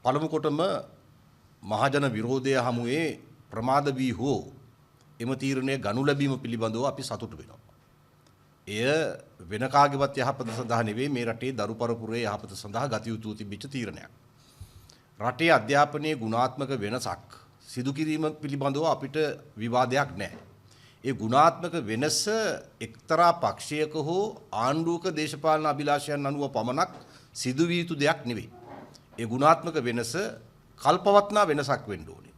පළමු කොටම මහජන විරෝධය හමුවේ ප්‍රමාද වී හෝ එම තීරණය ගනු ලැබීම පිළිබඳව අපි සතුටු වෙනවා. එය වෙන කාගේවත් යහපත සඳහා නෙවෙයි, මේ රටේ දරු පරපුරේ යහපත සඳහා ගත යුතු තිබිච්ච තීරණයක්. රටේ අධ්‍යාපනයේ ගුණාත්මක වෙනසක් සිදු කිරීම පිළිබඳව අපිට විවාදයක් නැහැ. ඒ ගුණාත්මක වෙනස එක්තරා පක්ෂයක හෝ ආණ්ඩුවක දේශපාලන අභිලාෂයන් අනුව පමණක් සිදු විය යුතු දෙයක් නෙවෙයි. ඒ ගුණාත්මක වෙනස කල්පවත්නා වෙනසක් වෙන්න ඕනේ.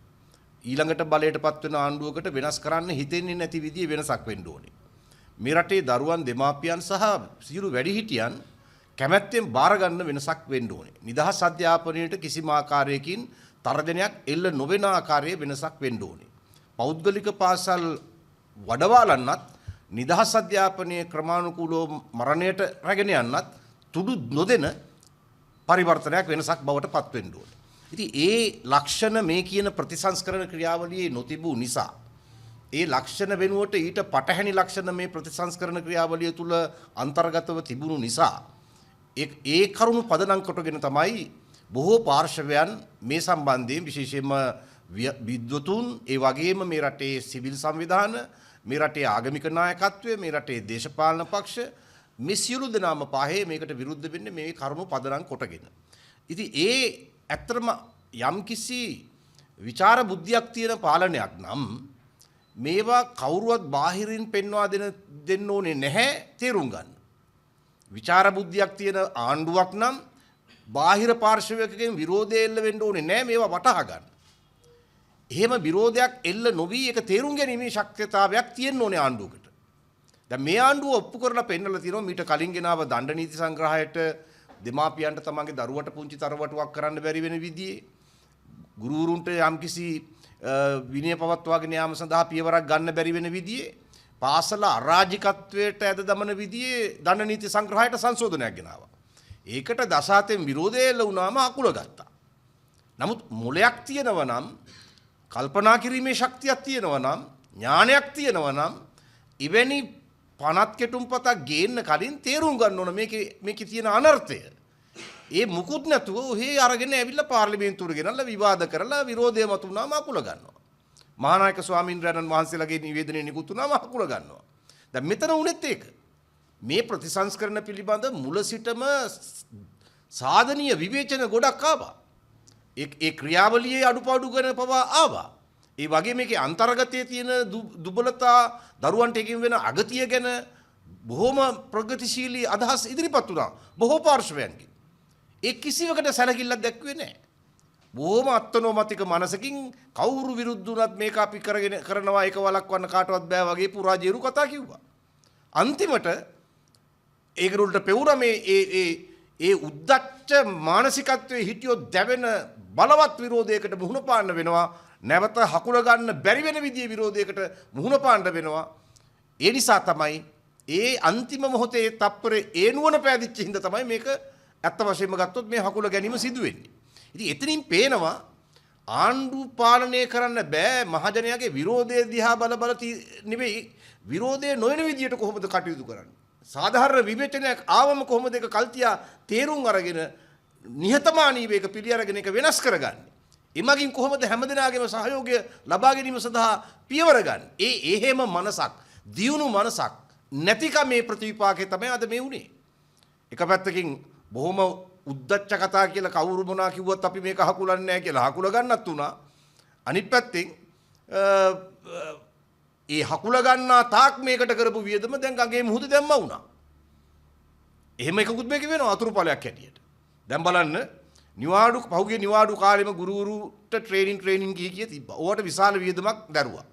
ඊළඟට බලයට පත් වෙන ආණ්ඩුවකට වෙනස් කරන්න හිතෙන්නේ නැති විදිහේ වෙනසක් වෙන්න ඕනේ. මේ රටේ දරුවන්, දෙමාපියන් සහ සියලු වැඩිහිටියන් කැමැත්තෙන් බාර ගන්න වෙනසක් වෙන්න ඕනේ. නිදහස් අධ්‍යාපනයට කිසිම ආකාරයකින් තර්ජනයක් එල්ල නොවන ආකාරයේ වෙනසක් වෙන්න ඕනේ. පෞද්ගලික පාසල් වඩවාලන්නත්, නිදහස් අධ්‍යාපනයේ ක්‍රමානුකූලව මරණයට රැගෙන යන්නත් තුඩු නොදෙන පරිවර්තනයක්, වෙනසක් බවට පත් වෙන්න ඕනේ. ඉතින් ඒ ලක්ෂණ මේ කියන ප්‍රතිසංස්කරණ ක්‍රියාවලියේ නොතිබූ නිසා, ඒ ලක්ෂණ වෙනුවට ඊට පටහැනි ලක්ෂණ මේ ප්‍රතිසංස්කරණ ක්‍රියාවලිය තුල අන්තර්ගතව තිබුණු නිසා, ඒ ඒ කරුණු පදනම් කොටගෙන තමයි බොහෝ පාර්ශවයන් මේ සම්බන්ධයෙන්, විශේෂයෙන්ම විද්වතුන්, ඒ වගේම මේ රටේ සිවිල් සංවිධාන, මේ රටේ ආගමික නායකත්වය, මේ රටේ දේශපාලන පක්ෂ, මේ සියලු දෙනාම පහේ මේකට විරුද්ධ වෙන්නේ මේ කරුණු පදනම් කොටගෙන. ඉතින් ඒ ඇත්තටම යම්කිසි විචාර බුද්ධියක් තියෙන පාලනයක් නම් මේවා කවුරුවත් බාහිරින් පෙන්වා දෙන්න ඕනේ නැහැ තේරුම් ගන්න. විචාර බුද්ධියක් තියෙන ආණ්ඩුවක් නම් බාහිර පාර්ශවයකගෙන් විරෝධය එල්ල වෙන්න ඕනේ නැහැ මේවා වටහා ගන්න. එහෙම විරෝධයක් එල්ල නොවි ඒක තේරුම් ගැනීමේ ශක්තියතාවයක් තියෙන්න ඕනේ ආණ්ඩුවකට. දැන් මේ ආණ්ඩුව ඔප්පු කරලා පෙන්නලා තියෙනවා, මීට කලින් ගෙනාව දණ්ඩ නීති සංග්‍රහයට දෙමාපියන්ට තමන්ගේ දරුවට පුංචි තරවටුවක් කරන්න බැරි වෙන විදිහේ, ගුරුවරුන්ට යම්කිසි විනය පවත්වාගෙන යාම සඳහා පියවරක් ගන්න බැරි වෙන විදිහේ, පාසල අරාජිකත්වයට ඇද දමන විදිහේ දණ්ඩ නීති සංග්‍රහයට සංශෝධනයක් ගෙනාවා. ඒකට දසාතෙන් විරෝධය එල්ල වුණාම අකුල ගත්තා. නමුත් මොලයක් තියෙනවා නම්, කල්පනා කිරීමේ ශක්තියක් තියෙනවා නම්, ඥානයක් තියෙනවා නම්, එවැනි පනත් කෙටුම්පතක් ගේන්න කලින් තේරුම් ගන්න ඕන මේකේ මේකේ තියෙන අනර්ථය. ඒ මුකුත් නැතුව ඔහේ අරගෙන ඇවිල්ලා පාර්ලිමේන්තුවට ගෙනල්ලා විවාද කරලා විරෝධය මතු වුණාම අකුල ගන්නවා. මහානායක ස්වාමීන්ද්‍රයන්න් වහන්සේලාගේ නිවේදනය නිකුත් වුණාම අකුල ගන්නවා. දැන් මෙතන වුණෙත් ඒක. මේ ප්‍රතිසංස්කරණ පිළිබඳ මුල සිටම සාධනීය විවේචන ගොඩක් ආවා. ඒ ඒ ක්‍රියාවලියේ අඩුපාඩු ගැන පවා ආවා. ඒ වගේ මේකේ අන්තර්ගතයේ තියෙන දුබලතා, දරුවන්ට එකකින් වෙන අගතිය ගැන බොහොම ප්‍රගතිශීලී අදහස් ඉදිරිපත් වුණා බොහෝ පාර්ශවයන්ගෙන්. ඒ කිසිවකට සැලකිල්ලක් දැක්ුවේ නැහැ. බොහොම අත්නෝමතික මනසකින් කවුරු විරුද්ධ වුණත් මේක අපි කරගෙන කරනවා, ඒක වළක්වන්න කාටවත් බෑ වගේ පුරාජේරු කතා කිව්වා. අන්තිමට ඒගොල්ලන්ට පෙවුනා මේ ඒ ඒ ඒ උද්දච්ච මානසිකත්වයේ හිටියොත් දැවෙන බලවත් විරෝධයකට මුහුණ පාන්න වෙනවා. නැවත හකුල ගන්න බැරි වෙන විදිහේ විරෝධයකට මුහුණ පාන්න වෙනවා. ඒ නිසා තමයි ඒ අන්තිම මොහොතේ ඒ තප්පරේ ඒ නුවණ පෑදිච්ච හින්දා තමයි මේක ඇත්ත වශයෙන්ම ගත්තොත් මේ හකුල ගැනීම සිදු වෙන්නේ. ඉතින් එතනින් පේනවා ආණ්ඩු පාලනය කරන්න බෑ මහජනයාගේ විරෝධය දිහා බල බල නෙවෙයි, විරෝධය නොවන විදියට කොහොමද කටයුතු කරන්නේ? සාධාරණ විවේචනයක් ආවම කොහොමද ඒක කල්තියා තේරුම් අරගෙන නිහතමානීව ඒක පිළි අරගෙන ඒක වෙනස් කරගන්නේ? එමගින් කොහොමද හැමදෙනාගේම සහයෝගය ලබා ගැනීම සඳහා පියවර ගන්න? ඒ එහෙම මනසක්, දියුණු මනසක් නැතිකමේ ප්‍රතිවිපාකය තමයි අද මේ වුනේ. එක පැත්තකින් බොහොම උද්දච්ච කතා කියලා කවුරු මොනා කිව්වත් අපි මේක හකුලන්නේ නැහැ කියලා හකුල ගන්නත් උනා. අනිත් පැත්තෙන් ඒ හකුල ගන්නා තාක් මේකට කරපු වියදම දැන් ගඟේ මුහුද දැම්මා වුණා. එහෙම එකකුත් මේක වෙනවා අතුරුඵලයක් හැටියට. දැන් බලන්න, නිවාඩු, පහුගිය නිවාඩු කාලෙම ගුරුවරුන්ට ට්‍රේනින් ට්‍රේනින් කිය කිය තිබ්බා. ඕවට විශාල වියදමක් දැරුවා.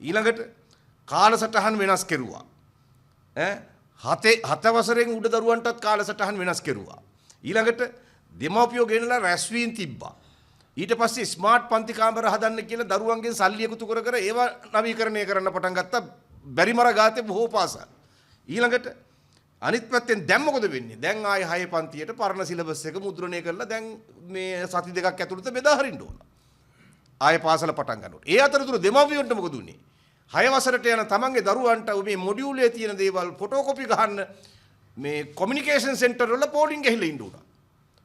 ඊළඟට කාලසටහන් වෙනස් කෙරුවා. ඈ හතේ හත වසරෙන් උඩ දරුවන්ටත් කාලසටහන් වෙනස් කෙරුවා. ඊළඟට දෙමව්පියෝ ගෙනලා රැස්වීම් තිබ්බා. ඊට පස්සේ ස්මාර්ට් පන්ති කාමර හදන්න කියලා දරුවන්ගෙන් සල්ලි එකතු කර කර ඒවා නවීකරණය කරන්න පටන් ගත්තා බැරිමර ගාතේ බොහෝ පාසල්. ඊළඟට අනිත් පැත්තෙන් දැන් මොකද වෙන්නේ? දැන් ආයේ හය පන්තියට පරණ සිලබස් එක මුද්‍රණය කරලා දැන් මේ සති 2ක් ඇතුළත බෙදා හරින්න ඕන. ආයේ පාසල පටන් ගන්න ඕන. ඒ අතරතුර දෙමව්පියන්ට මොකද උනේ? 6 වසරට යන තමන්ගේ දරුවන්ට මේ මොඩියුලේ තියෙන දේවල් ෆොටෝකොපි ගහන්න මේ කොමියුනිකේෂන් සෙන්ටර් වල පෝලිං ගහලා ඉන්න උනා.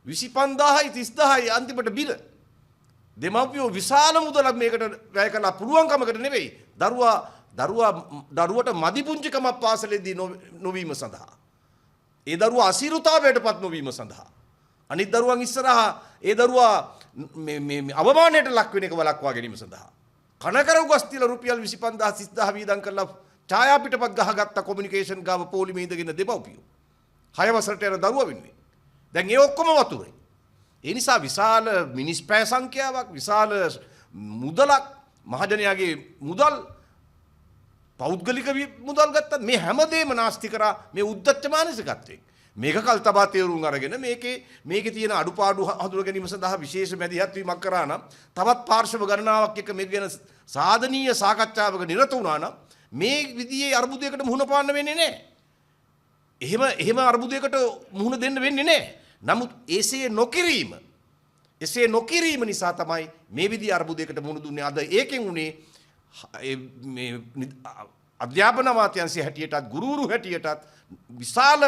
25,000යි 30,000යි අන්තිමට බිල. දෙමව්පියෝ විශාල මුදලක් මේකට වැය කළා පුළුවන්කමකට නෙවෙයි. දරුවා දරුවා දරුවට මදි පුංචිකමක් පාසලේදී නොවීම සඳහා. ඒ දරුවා අසීරුතාවයට පත් නොවීම සඳහා. අනිත් දරුවන් ඉස්සරහා ඒ දරුවා මේ මේ අවමානයට ලක් වෙන එක වළක්වා ගැනීම සඳහා. කනකරව් ගස් තියලා රුපියල් 25,000 30,000 වියදම් කරලා ඡායා පිටපත් ගහගත්ත කොමියුනිකේෂන් ගාව පොලිමේ ඉඳගෙන දෙමව්පියෝ. 6 වසරට යන දරුවා වෙනුවෙන්. දැන් ඒ ඔක්කොම වතුරේ. ඒ නිසා විශාල මිනිස් පැය සංඛ්‍යාවක්, විශාල මුදලක්, මහජනයාගේ මුදල්, පෞද්ගලික මුදල් ගත්තත් මේ හැමදේම නාස්ති කරා මේ උද්දච්ච මානසිකත්වයෙන්. මේක කල් තබා තේරුම් අරගෙන මේකේ මේකේ තියෙන අඩුපාඩු හඳුනා ගැනීම සඳහා විශේෂ මැදිහත් වීමක් කරා නම්, තවත් පාර්ශව ගණනාවක් එක්ක මේක ගැන සාධනීය සාකච්ඡාවක නිරත වුණා නම් මේ විදිහේ අර්බුදයකට මුහුණ පාන්න වෙන්නේ නැහැ. එහෙම එහෙම අර්බුදයකට මුහුණ දෙන්න වෙන්නේ නැහැ. නමුත් එසේ නොකිරීම නිසා තමයි මේ විදිහේ අර්බුදයකට මුහුණ දුන්නේ. අද ඒකෙන් උනේ මේ අධ්‍යාපන අමාත්‍යාංශය හැටියටත් ගුරුවරු හැටියටත් විශාල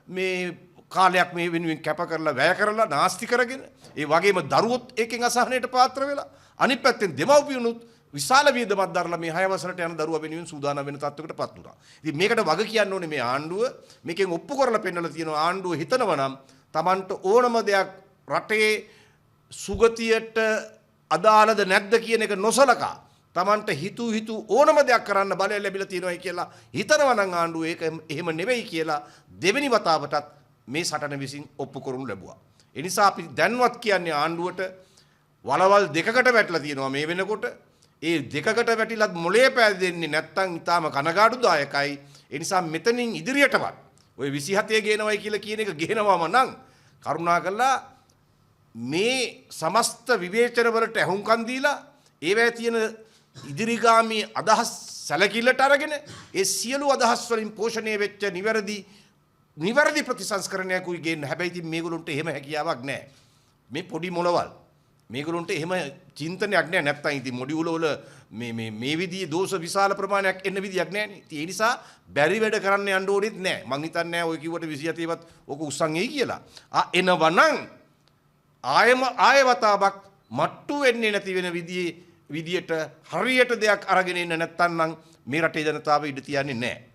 මේ කාලයක් මේ වෙනුවෙන් කැප කරලා, වැය කරලා, නාස්ති කරගෙන, ඒ වගේම දරුවොත් ඒකෙන් අසහනයට පාත්‍ර වෙලා, අනිත් පැත්තෙන් දෙමව්පියනුත් විශාල වියදමක් දරලා මේ 6 වසරට යන දරුවා වෙනුවෙන් සූදානම් වෙන තත්ත්වයකට පත් වුණා. ඉතින් මේකට වග කියන්න ඕනේ මේ ආණ්ඩුව. මේකෙන් ඔප්පු කරලා පෙන්නලා තියෙනවා ආණ්ඩුව හිතනවා නම් තමන්ට ඕනම දෙයක් රටේ සුගතියට අදාළද නැද්ද කියන එක නොසලකා තමන්ට හිතු හිතු ඕනම දෙයක් කරන්න බලය ලැබිලා තියෙනවායි කියලා හිතනවා නම් ආණ්ඩුව ඒක එහෙම නෙවෙයි කියලා දෙවෙනි වතාවටත් මේ සටන විසින් ඔප්පු කරනු ලැබුවා. ඒ නිසා අපි දැන්වත් කියන්නේ ආණ්ඩුවට වලවල් දෙකකට වැටලා තියෙනවා මේ වෙනකොට. ඒ දෙකකට වැටිලත් මොලේ පෑදෙන්නේ නැත්තම් ඉතාම කනගාටුදායකයි. ඒ නිසා මෙතනින් ඉදිරියටවත් ඔය 27 ගේනවයි කියලා කියන එක ගේනවම නම් කරුණාකරලා මේ සමස්ත විවේචන වලට ඇහුම්කන් දීලා ඒවැය තියෙන ඉදිරිගාමී අදහස් සැලකිල්ලට අරගෙන ඒ සියලු අදහස් වලින් පෝෂණය වෙච්ච නිවැරදි නිවැරදි ප්‍රතිසංස්කරණයක් උයි ගේන්න. හැබැයි ඉතින් මේගොල්ලන්ට එහෙම හැකියාවක් නැහැ. මේ පොඩි මොළවල්. මේගොල්ලන්ට එහෙම චින්තනයක් නැහැ. නැත්තම් ඉතින් මොඩියුල වල මේ මේ මේ විදිහේ දෝෂ විශාල ප්‍රමාණයක් එන්න විදියක් නැහැ නේ. ඉතින් ඒ නිසා බැරි වැඩ කරන්න යන්න ඕනෙත් නැහැ. මං හිතන්නේ නැහැ ඔය කිව්වට 27වත් ඕක උස්සන් එයි කියලා. ආ එනවනම් ආයෙම ආයෙ වතාවක් මට්ටු වෙන්නේ නැති වෙන විදියට හරියට දෙයක් අරගෙන එන්න නැත්තම් නම් මේ රටේ ජනතාව ඉඩ තියන්නේ නැහැ.